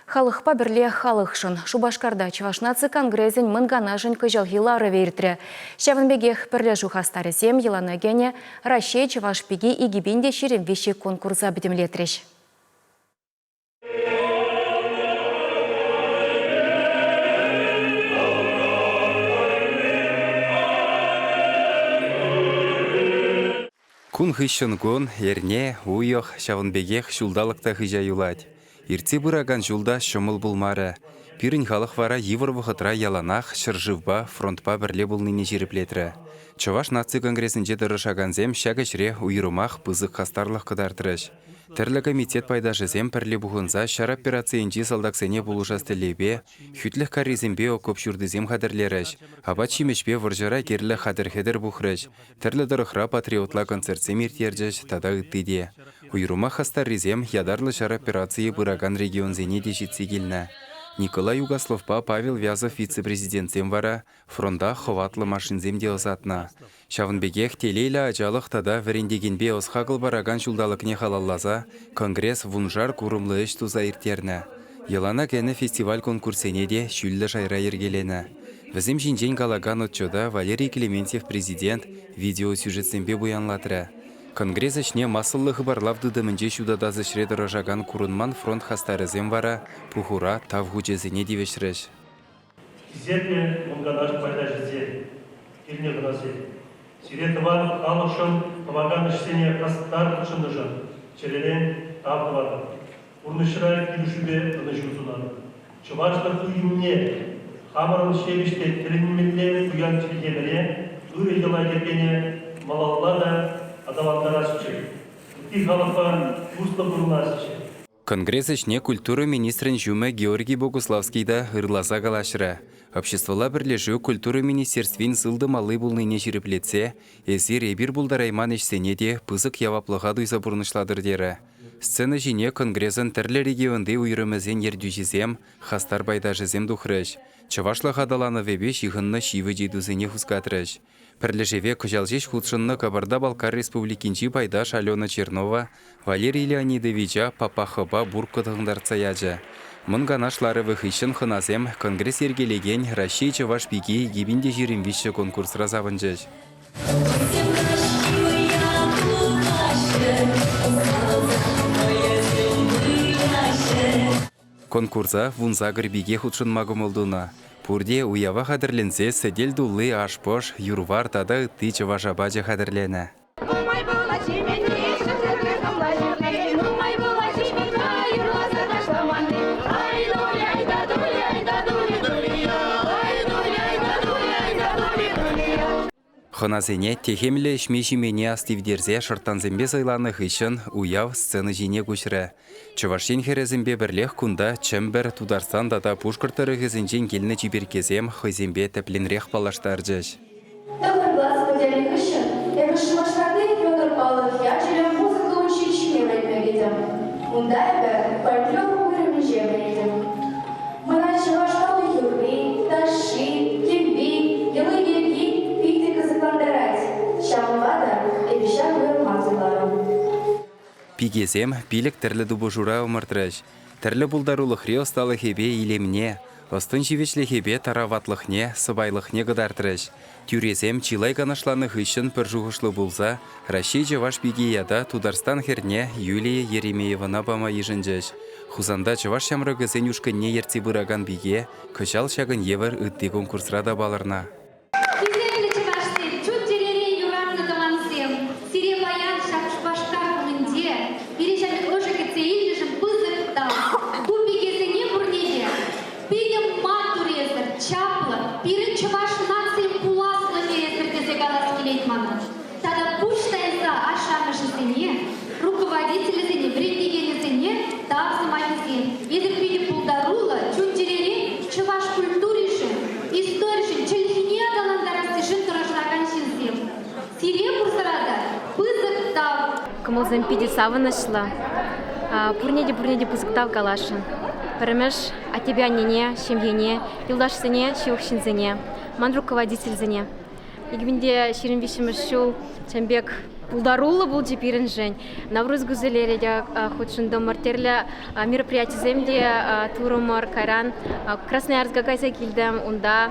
Халӑхпа пӗрле халӑхшӑн Шупашкарта Чӑваш наци конгресӗн Мӑн Канашӗн кӑҫалхи ларӑвӗ иртрӗ. Ҫавӑн пекех пӗрлешӳ хастарӗсем йӑлана кӗнӗ Раҫҫей чӑваш пики 2023 конкурса пӗтӗмлетрӗҫ. Кун хыҫҫӑн кун, эрне, уйӑх, ҫавӑн пекех ҫулталӑк та хыҫа юлать. Иртсе пыракан ҫул та ҫӑмӑл пулмарӗ. Пирӗн халӑх вара йывӑр вӑхӑтра яланах ҫӗршывпа, фронтпа пӗрле пулнине ҫирӗплетрӗ. Чӑваш наци конгресӗнче тӑрӑшакансем ҫак ӗҫре уйрӑмах пысӑк хастарлӑх кӑтартрӗҫ. Тӗрлӗ комитет пайташӗсем пӗрле пухӑнса ҫар операцийӗнчи салтаксене пулӑшас тӗллевпе хӳтлӗх каррисемпе окоп ҫуртисем хатӗрлерӗҫ, апат-ҫимӗҫпе вӑрҫӑра кирлӗ хатӗр-хӗтӗр пухрӗҫ, Тӗрлӗ тӑрӑхра патриотла концертсем ирттерчӗҫ тата ытти те. Уйрӑмах хастаррисем ятарлӑ ҫар операцийӗ пыракан регионсене те ҫитсе килнӗ. Николай Угасловпа Павел Вязов вице-президентсем вара фронта хӑватлӑ машинсем те ӑсатнӑ. Ҫавӑн пекех телейлӗ ачалӑх тата вӗрентекенпе ӑс-хакӑл паракан ҫулталӑкне халалласа конгресс вуншар курӑмлӑ ӗҫ туса ирттернӗ. Йӑлана кӗнӗ фестиваль-конкурссене те ҫӳллӗ шайра йӗркеленӗ. Вӗсем ҫинчен калакан отчета Валерий Клементьев президент видеосюжетсемпе пуянлатрӗ. Конгресс ӗҫне массӑллӑ хыпарлав тытӑмӗнче ҫутатас ӗҫре тӑрӑшакан курӑнман фронт хастарӗсем вара пухура тав хучӗсене тивӗҫрӗҫ. Хисеплӗ Мӑнканаш пайташӗсем, килнӗ хӑнасем, сире тӑван халӑхшӑн тӑвакан ӗҫсене хастар хутшӑннӑшӑн чӗререн тав тӑватӑп. Пурнӑҫра килӗшӳпе ӑнӑҫу сунатӑп. Чӑвашлӑх туйӑмне, хамӑрӑн ҫепӗҫ те тӗлӗнмелле пуян чӗлхемӗре, ырӑ йӑла-йӗркене малалла та аталантарасчӗ, ытти халӑхпа туслӑ пурӑнасчӗ. Конгресс ӗҫне культура министрӗн ҫумӗ Георгий Богуславский та ырласа калаҫрӗ. Обществӑлла пӗрлешӳ культура министерствин сылтӑм алли пулнине ҫирӗплетсе эсир эпир пултарайман ӗҫсене те пысӑк яваплӑха туйса пурнӑҫлатӑр терӗ. Сцена ҫине Конгресӑн тӗрлӗ регионти уйрӑмӗсен ертӳҫисем, хастар пайташӗсем тухрӗҫ, чӑвашлӑх аталанӑвӗпе ҫыхӑннӑ ҫивӗч ыйтусене хускатрӗҫ. Пӗрлешӗве кӑҫал ҫеҫ хутшӑннӑ Кабарда-Балкар Республикинчи пайташ Алена Чернова Валерий Леонидовича папахӑпа бурка тӑхӑнтартса ячӗ. Мӑн Канаш ларӑвӗ хыҫҫӑн хӑнасем конгресс йӗркелекен Раҫҫей чӑваш пики 2023 конкурсра савӑнчӗҫ. Конкурса 18 пике хутшӑнма кӑмӑл тунӑ. Пурте уява хатӗрленсе сӗтел тулли аш-пӑш, юр-вар тата ытти чӑваш апачӗ хатӗрленӗ. Нумай пулать ҫименни, ҫӗр-ҫӗрле хӑмла ҫырли, нумай пулать ҫимен юрласа ташламанни. Ай, дуляй да дуляй да дули дулия, ай, дуляй да дуляй да дули дулия. Хӑнасене техӗмлӗ ӗҫме-ҫимене астивтерсе шӑрттансемпе сӑйланӑ хыҫҫӑн уяв сцена ҫине куҫрӗ. Чӑваш Ен хӗрӗсемпе пӗрлех кунта Чӗмпӗр, Тутарстан тата Пушкӑрт тӑрӑхӗсенчен килнӗ чиперккесем хӑйсемпе тӗплӗнрех паллаштарчӗҫ. Тӑхӑр класс пӗтернӗ хыҫҫӑн эпӗ Шупашкарти Федор Павлов ячӗллӗ музыка училищине вӗренме кӗтӗм. Унта эпӗ фольклор уйрӑмӗнче вӗрентӗм. Мана чӑваш халӑх юрри, ташши, кӗвви, йӑли-йӗрки питӗ кӑсӑклантарать. Ҫавӑнпа та эпӗ ҫак уйрӑма суйларӑм. Пикесем пилӗк тӗрлӗ тупӑшура ӑмӑртрӗҫ. Тӗрлӗ пултарулӑхри ӑсталӑхӗпе илемне, ӑс-тӑн ҫивӗчлӗхӗпе тараватлӑхне, сӑпайлӑхне кӑтартрӗҫ. Тӳресем чылай канашланӑ хыҫҫӑн пӗр шухӑшлӑ пулса Раҫҫей чӑваш пики ята Тутарстан хӗрне Юлия Еремеевӑна пама йышӑнчӗҫ. Хусанта чӑваш ҫамрӑкӗсен ушкӑнне ертсе пыракан пике кӑҫал ҫакӑн евӗр ытти конкурсра та палӑрнӑ. Хисеплӗ чӑвашсем, чун-чӗререн юратнӑ тӑвансем, сире паян ҫак Шупашкар хулинче пире ҫак ӑшӑ кӗтсе илнӗшӗн пысӑк тав. Ку пикесене пурне те питӗ маттур эсӗр, чаплӑ, пирӗн чӑваш нацийӗн пуласлӑхӗ эсӗр тесе калас килет манӑн. Тата пуҫ тайса ашшӗ-амӑшӗсене, руководителӗсене, вӗрентекенӗсене тав сӑмахӗсем. Эсир питӗ пултаруллӑ, чун-чӗререн чӑваш культуришӗн, историшӗн, чӗлхине аталантарассишӗн тӑрӑшакан ҫынсем. Сире пурсӑра та пысӑк тав! Кӑмӑлсем питӗ савӑнӑҫлӑ. Пурне те пурне те пысӑк тав каласшӑн. Пӗрремӗш аттепе аннене, ҫемьене, юлташсене, ҫывӑх ҫынсене, ман руководительсене. 2023 ҫул чӑн пек. пултаруллӑ пулчӗ пирӗншӗн. Навруз Гузелере те хутшӑнтӑмӑр, тӗрлӗ мероприятисем те турӑмӑр. Кайран Красноярска кайса килтӗм. Унта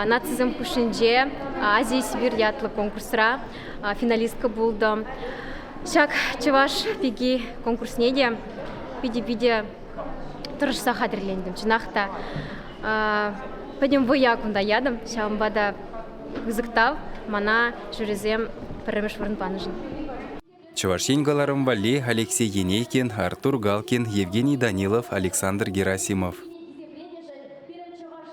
нацисем хушшинче Азия Сибирь ятлӑ конкурсра финалистка пултӑм. Ҫак чӑваш пики конкурсне те питӗ-питӗ тӑрӑшса хатӗрлентӗм. Чӑнах та пӗтӗм вӑя кунта ятӑм. Ҫавӑнпа та пысӑк тав мана жюрисем пӗрремӗш вырӑн панӑшӑн. Чӑваш Ен кӑларӑм валли Алексей Енейкин, Артур Галкин, Евгений Данилов, Александр Герасимов.